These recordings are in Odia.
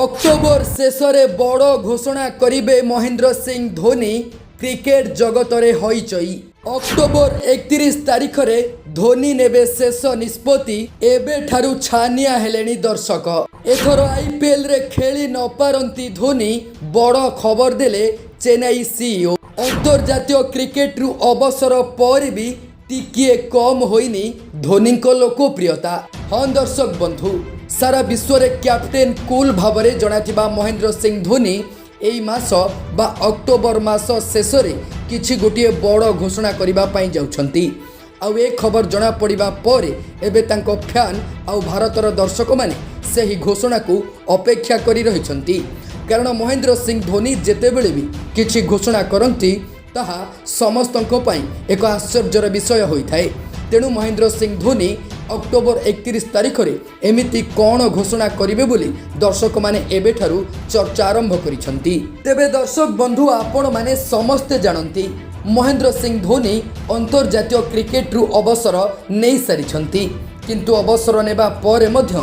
ଅକ୍ଟୋବର ଶେଷରେ ବଡ଼ ଘୋଷଣା କରିବେ ମହେନ୍ଦ୍ର ସିଂ ଧୋନି। କ୍ରିକେଟ ଜଗତରେ ହଇଚଇ। ଅକ୍ଟୋବର 31 ତାରିଖରେ ଧୋନି ନେବେ ଶେଷ ନିଷ୍ପତ୍ତି। ଏବେଠାରୁ ଛାନିଆ ହେଲେଣି ଦର୍ଶକ। ଏଥର ଆଇପିଏଲରେ ଖେଳି ନପାରନ୍ତି ଧୋନି, ବଡ଼ ଖବର ଦେଲେ ଚେନ୍ନାଇ ସିଇଓ। ଅନ୍ତର୍ଜାତୀୟ କ୍ରିକେଟରୁ ଅବସର ପରେ ବି ଟିକିଏ କମ୍ ହୋଇନି ଧୋନିଙ୍କ ଲୋକପ୍ରିୟତା। ହଁ ଦର୍ଶକ ବନ୍ଧୁ, ସାରା ବିଶ୍ୱରେ କ୍ୟାପ୍ଟେନ୍ କୁଲ୍ ଭାବରେ ଜଣାଥିବା ମହେନ୍ଦ୍ର ସିଂ ଧୋନି ଏଇ ମାସ ବା ଅକ୍ଟୋବର ମାସ ଶେଷରେ କିଛି ଗୋଟିଏ ବଡ଼ ଘୋଷଣା କରିବା ପାଇଁ ଯାଉଛନ୍ତି। ଆଉ ଏ ଖବର ଜଣାପଡ଼ିବା ପରେ ଏବେ ତାଙ୍କ ଫ୍ୟାନ୍ ଆଉ ଭାରତର ଦର୍ଶକମାନେ ସେହି ଘୋଷଣାକୁ ଅପେକ୍ଷା କରି ରହିଛନ୍ତି। କାରଣ ମହେନ୍ଦ୍ର ସିଂ ଧୋନି ଯେତେବେଳେ ବି କିଛି ଘୋଷଣା କରନ୍ତି, ତାହା ସମସ୍ତଙ୍କ ପାଇଁ ଏକ ଆଶ୍ଚର୍ଯ୍ୟର ବିଷୟ ହୋଇଥାଏ। ତେଣୁ ମହେନ୍ଦ୍ର ସିଂ ଧୋନି ଅକ୍ଟୋବର 31 ତାରିଖରେ ଏମିତି କ'ଣ ଘୋଷଣା କରିବେ ବୋଲି ଦର୍ଶକମାନେ ଏବେଠାରୁ ଚର୍ଚ୍ଚା ଆରମ୍ଭ କରିଛନ୍ତି। ତେବେ ଦର୍ଶକ ବନ୍ଧୁ, ଆପଣମାନେ ସମସ୍ତେ ଜାଣନ୍ତି, ମହେନ୍ଦ୍ର ସିଂ ଧୋନି ଅନ୍ତର୍ଜାତୀୟ କ୍ରିକେଟରୁ ଅବସର ନେଇସାରିଛନ୍ତି। କିନ୍ତୁ ଅବସର ନେବା ପରେ ମଧ୍ୟ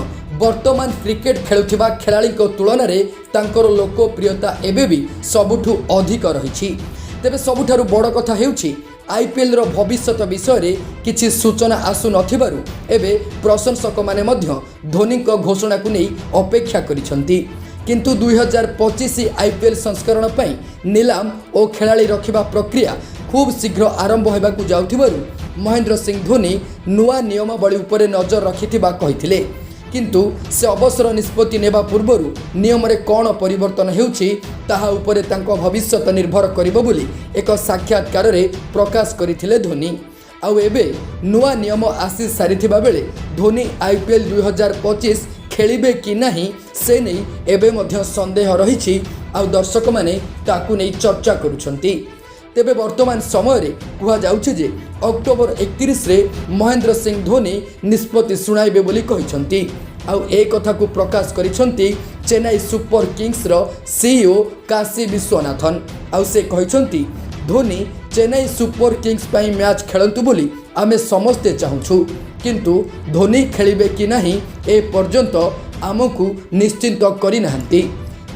ବର୍ତ୍ତମାନ କ୍ରିକେଟ ଖେଳୁଥିବା ଖେଳାଳିଙ୍କ ତୁଳନାରେ ତାଙ୍କର ଲୋକପ୍ରିୟତା ଏବେ ବି ସବୁଠୁ ଅଧିକ ରହିଛି। ତେବେ ସବୁଠାରୁ ବଡ଼ କଥା ହେଉଛି, ଆଇପିଏଲ୍ର ଭବିଷ୍ୟତ ବିଷୟରେ କିଛି ସୂଚନା ଆସୁନଥିବାରୁ ଏବେ ପ୍ରଶଂସକମାନେ ମଧ୍ୟ ଧୋନିଙ୍କ ଘୋଷଣାକୁ ନେଇ ଅପେକ୍ଷା କରିଛନ୍ତି। କିନ୍ତୁ 2025 ଆଇପିଏଲ୍ ସଂସ୍କରଣ ପାଇଁ ନିଲାମ ଓ ଖେଳାଳି ରଖିବା ପ୍ରକ୍ରିୟା ଖୁବ୍ ଶୀଘ୍ର ଆରମ୍ଭ ହେବାକୁ ଯାଉଥିବାରୁ ମହେନ୍ଦ୍ର ସିଂ ଧୋନି ନୂଆ ନିୟମାବଳୀ ଉପରେ ନଜର ରଖିଥିବା କହିଥିଲେ। କିନ୍ତୁ ସେ ଅବସର ନିଷ୍ପତ୍ତି ନେବା ପୂର୍ବରୁ ନିୟମରେ କ'ଣ ପରିବର୍ତ୍ତନ ହେଉଛି, ତାହା ଉପରେ ତାଙ୍କ ଭବିଷ୍ୟତ ନିର୍ଭର କରିବ ବୋଲି ଏକ ସାକ୍ଷାତକାରରେ ପ୍ରକାଶ କରିଥିଲେ ଧୋନି। ଆଉ ଏବେ ନୂଆ ନିୟମ ଆସି ସାରିଥିବା ବେଳେ ଧୋନି ଆଇପିଏଲ୍ 2025 ଖେଳିବେ କି ନାହିଁ, ସେ ନେଇ ଏବେ ମଧ୍ୟ ସନ୍ଦେହ ରହିଛି। ଆଉ ଦର୍ଶକମାନେ ତାକୁ ନେଇ ଚର୍ଚ୍ଚା କରୁଛନ୍ତି। ତେବେ ବର୍ତ୍ତମାନ ସମୟରେ କୁହାଯାଉଛି ଯେ ଅକ୍ଟୋବର 31ରେ ମହେନ୍ଦ୍ର ସିଂ ଧୋନି ନିଷ୍ପତ୍ତି ଶୁଣାଇବେ ବୋଲି କହିଛନ୍ତି। ଆଉ ଏ କଥାକୁ ପ୍ରକାଶ କରିଛନ୍ତି ଚେନ୍ନାଇ ସୁପର କିଙ୍ଗସର ସିଇଓ କାଶୀ ବିଶ୍ୱନାଥନ। ଆଉ ସେ କହିଛନ୍ତି, ଧୋନି ଚେନ୍ନାଇ ସୁପର କିଙ୍ଗସ ପାଇଁ ମ୍ୟାଚ୍ ଖେଳନ୍ତୁ ବୋଲି ଆମେ ସମସ୍ତେ ଚାହୁଁଛୁ। କିନ୍ତୁ ଧୋନି ଖେଳିବେ କି ନାହିଁ, ଏ ପର୍ଯ୍ୟନ୍ତ ଆମକୁ ନିଶ୍ଚିତ କରିନାହାନ୍ତି।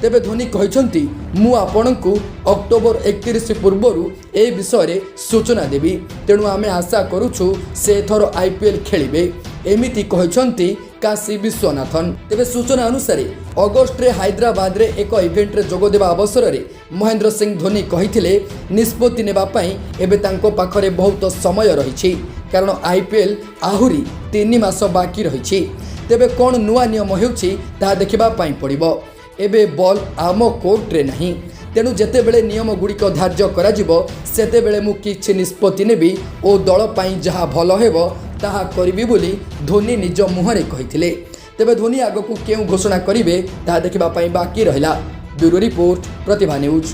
ତେବେ ଧୋନି କହିଛନ୍ତି, ମୁଁ ଆପଣଙ୍କୁ ଅକ୍ଟୋବର 31 ପୂର୍ବରୁ ଏ ବିଷୟରେ ସୂଚନା ଦେବି। ତେଣୁ ଆମେ ଆଶା କରୁଛୁ ସେ ଏଥର ଆଇପିଏଲ୍ ଖେଳିବେ। ଏମିତି କହିଛନ୍ତି କାଶୀ ବିଶ୍ୱନାଥନ। ତେବେ ସୂଚନା ଅନୁସାରେ, ଅଗଷ୍ଟରେ ହାଇଦ୍ରାବାଦରେ ଏକ ଇଭେଣ୍ଟରେ ଯୋଗଦେବା ଅବସରରେ ମହେନ୍ଦ୍ର ସିଂ ଧୋନି କହିଥିଲେ, ନିଷ୍ପତ୍ତି ନେବା ପାଇଁ ଏବେ ତାଙ୍କ ପାଖରେ ବହୁତ ସମୟ ରହିଛି। କାରଣ ଆଇପିଏଲ୍ ଆହୁରି 3 ମାସ ବାକି ରହିଛି। ତେବେ କ'ଣ ନୂଆ ନିୟମ ହେଉଛି, ତାହା ଦେଖିବା ପାଇଁ ପଡ଼ିବ। ଏବେ ବଲ୍ ଆମ କୋର୍ଟରେ ନାହିଁ। ତେଣୁ ଯେତେବେଳେ ନିୟମଗୁଡ଼ିକ ଧାର୍ଯ୍ୟ କରାଯିବ, ସେତେବେଳେ ମୁଁ କିଛି ନିଷ୍ପତ୍ତି ନେବି ଓ ଦଳ ପାଇଁ ଯାହା ଭଲ ହେବ, ତାହା କରିବି ବୋଲି ଧୋନି ନିଜ ମୁହଁରେ କହିଥିଲେ। ତେବେ ଧୋନି ଆଗକୁ କେଉଁ ଘୋଷଣା କରିବେ, ତାହା ଦେଖିବା ପାଇଁ ବାକି ରହିଲା। ବ୍ୟୁରୋ ରିପୋର୍ଟ, ପ୍ରତିଭା ନ୍ୟୁଜ୍।